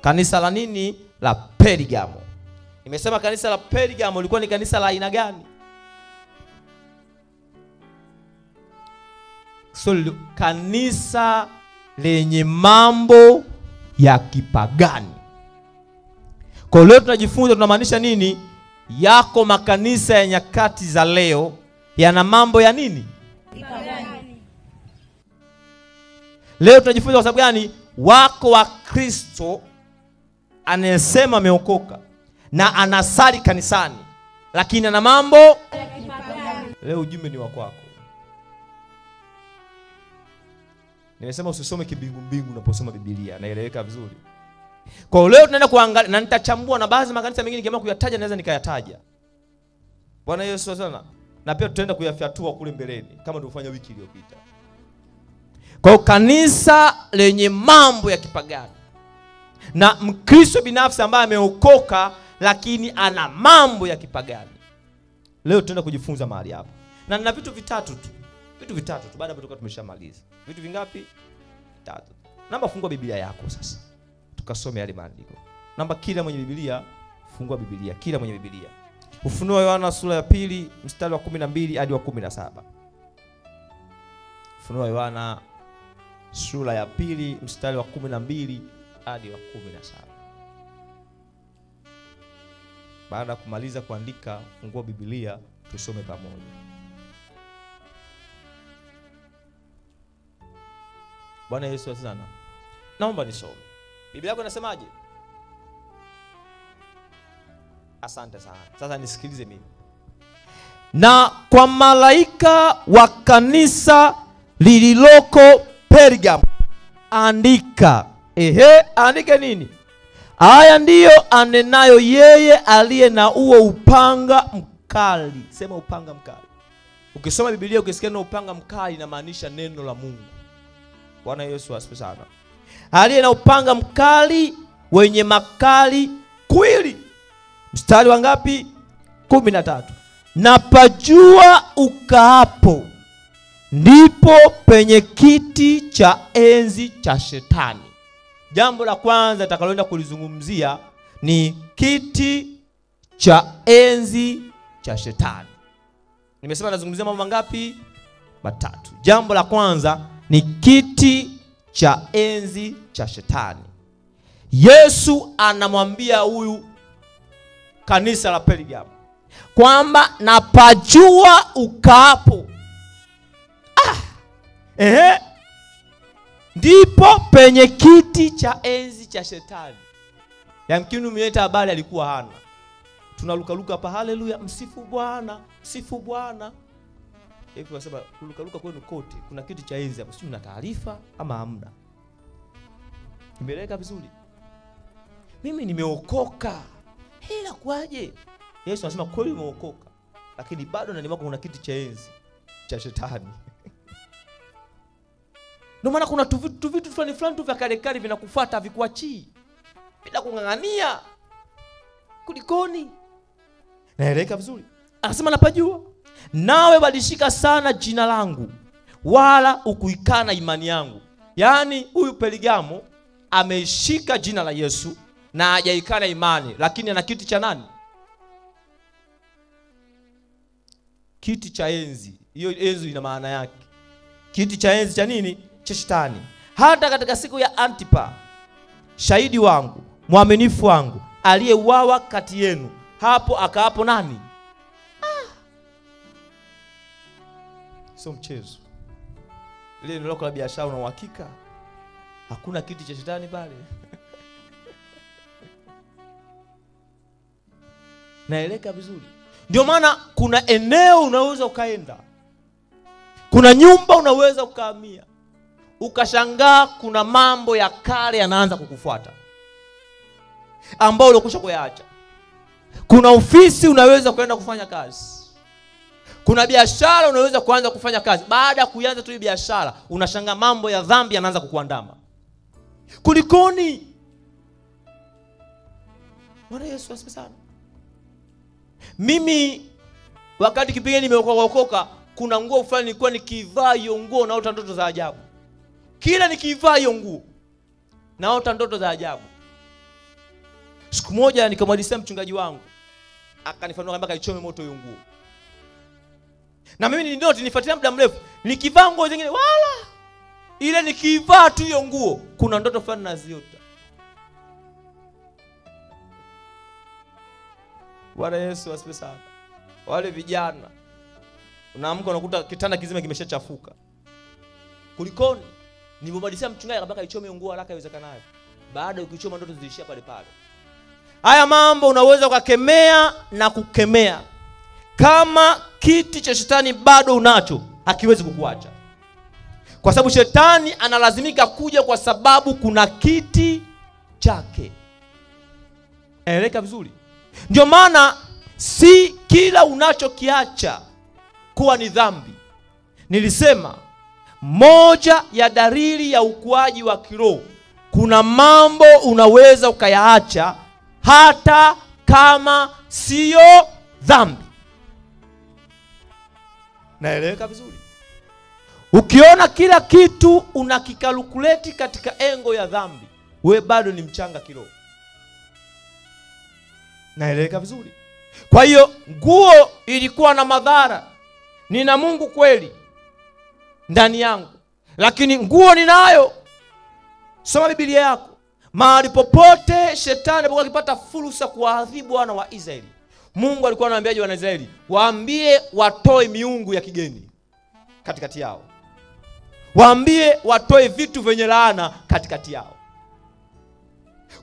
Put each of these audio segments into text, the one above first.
Kanisa la nini? La Pergamo. Nimesema kanisa la Pergamo lilikuwa ni kanisa la aina gani? So, kanisa lenye mambo ya kipagani. Kwa leo tunajifunza tunamaanisha nini? Yako makanisa ya nyakati za leo yana mambo ya nini? Kipagani. Leo tunajifunza kwa sababu gani? Wako wa Kristo anayesema ameokoka na anasali kanisani, lakini ana mambo ya kipagani. Leo ujumbe ni wa kwako. Nimesema usisome kibingu mbingu unaposoma Biblia, naeleweka vizuri. Kwa hiyo leo tunaenda kuangalia na nitachambua na baadhi makanisa mengine nikiamua kuyataja naweza nikayataja. Bwana Yesu sana. Na pia tutaenda kuyafyatua kule mbeleni kama tulivyofanya wiki iliyopita. Kwa hiyo kanisa lenye mambo ya kipagani na Mkristo binafsi ambaye ameokoka lakini ana mambo ya kipagani. Leo tutaenda kujifunza mahali hapa. Na nina vitu vitatu tu. Vitu vitatu tu baada ya kutoka tumeshamaliza. Vitu vingapi? Vitatu. Namba fungua Biblia yako sasa. Tukasome yale maandiko. Namba kila mwenye Biblia fungua Biblia, kila mwenye Biblia. Ufunuo Yohana sura ya 2 mstari wa 12 hadi wa 17. Ufunuo Yohana sura ya 2 mstari wa 12 hadi wa 17. Baada ya kumaliza kuandika, fungua Biblia tusome pamoja. Bwana Yesu asifiwe sana. Naomba nisome. Biblia yako inasemaje? Asante sana. Sasa nisikilize mimi. Na kwa malaika wa kanisa lililoko Pergamo andika. Ehe, andike nini? Haya ndiyo anenayo yeye aliye na huo upanga mkali. Sema upanga mkali. Ukisoma Biblia ukisikia neno upanga mkali inamaanisha neno la Mungu. Bwana Yesu asifiwe sana. Aliye na upanga mkali wenye makali kweli. Mstari wa ngapi? 13. Na pajua ukaapo ndipo penye kiti cha enzi cha Shetani. Jambo la kwanza nitakaloenda kulizungumzia ni kiti cha enzi cha Shetani. Nimesema nazungumzia mambo mangapi? Matatu. Jambo la kwanza ni kiti cha enzi cha Shetani. Yesu anamwambia huyu kanisa la Pergamo kwamba napajua ukaapo. Ehe, ndipo penye kiti cha enzi cha Shetani. Yamkini umeleta habari alikuwa hana. Tunalukaluka hapa, haleluya, msifu Bwana, msifu Bwana. Hivi wasema kulukaluka kwenu kote kuna kiti cha enzi hapo, sio mna taarifa ama hamna? Nimeleka vizuri. Mimi nimeokoka. Hila kwaje? Yesu anasema kweli umeokoka, lakini bado ndani mwako kuna kiti cha enzi cha Shetani. Ndio maana kuna vitu fulani fulani tu vya kale kale vinakufuata, havikuachii. Bila kung'ang'ania. Kulikoni? Naeleka vizuri. Anasema napajua. Nawe walishika sana jina langu, wala ukuikana imani yangu. Yaani huyu Pergamo ameishika jina la Yesu na hajaikana imani, lakini ana kiti cha nani? Kiti cha enzi. Hiyo enzi ina maana yake. Kiti cha enzi cha nini? Cha Shetani. Hata katika siku ya Antipa, shahidi wangu, mwaminifu wangu, aliyeuawa kati yenu, hapo akaapo nani? Sio mchezo. Ile ni loko la biashara, una uhakika hakuna kiti cha shetani pale. Naeleka vizuri. Ndio maana kuna eneo unaweza ukaenda, kuna nyumba unaweza ukahamia, ukashangaa kuna mambo ya kale yanaanza kukufuata ambao ulikwisha kuyaacha. Kuna ofisi unaweza kwenda kufanya kazi, kuna biashara unaweza kuanza kufanya kazi. Baada ya kuanza tu biashara unashangaa mambo ya dhambi yanaanza kukuandama. Kulikoni? Bwana Yesu asifiwe sana. Mimi wakati kipindi nimeokoka, kuna nguo fulani nilikuwa nikivaa hiyo nguo naota ndoto za ajabu. Kila nikivaa hiyo nguo naota ndoto za ajabu. Siku moja nikamwadisia mchungaji wangu, akanifanua akaniambia kaichome moto hiyo nguo. Na mimi ni ndoto nifuatilia muda mrefu, nikivaa nguo zingine wala ile nikivaa tu hiyo nguo kuna ndoto fulani naziota. Bwana Yesu asifiwe sana. Wale vijana unaamka unakuta kitanda kizima kimeshachafuka. Kulikoni? Nilipomalizia mchungaji akabaka ichome nguo haraka iwezekanavyo. Baada ya kuichoma ndoto ziliishia pale pale. Haya mambo unaweza ukakemea na kukemea. Kama kiti cha shetani bado unacho, hakiwezi kukuacha. Kwa sababu shetani analazimika kuja kwa sababu kuna kiti chake. Naeleka vizuri? Ndio maana si kila unachokiacha kuwa ni dhambi. Nilisema moja ya dalili ya ukuaji wa kiroho, kuna mambo unaweza ukayaacha hata kama sio dhambi. Naeleweka vizuri? Ukiona kila kitu unakikalkuleti katika engo ya dhambi, we bado ni mchanga kiroho. Naeleweka vizuri? Kwa hiyo nguo ilikuwa na madhara. Nina Mungu kweli ndani yangu, lakini nguo ninayo. Soma Biblia yako. Mahali popote shetani alipokuwa akipata fursa kuwaadhibu wana wa Israeli, Mungu alikuwa anawaambiaje wana Israeli? Waambie watoe miungu ya kigeni katikati yao. Waambie watoe vitu vyenye laana katikati yao.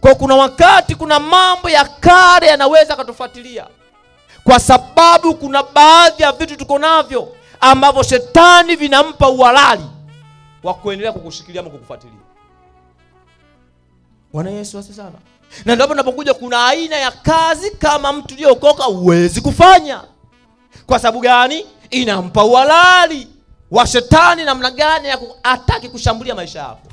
Kwa kuna wakati kuna mambo ya kale yanaweza kutufuatilia, kwa sababu kuna baadhi ya vitu tuko navyo ambavyo shetani vinampa uhalali wa kuendelea kukushikilia ama kukufuatilia. Bwana Yesu asifiwe sana. Na ndipo unapokuja kuna aina ya kazi kama mtu aliyeokoka huwezi kufanya. Kwa sababu gani? Inampa uhalali wa shetani namna gani ya ataki kushambulia maisha yako.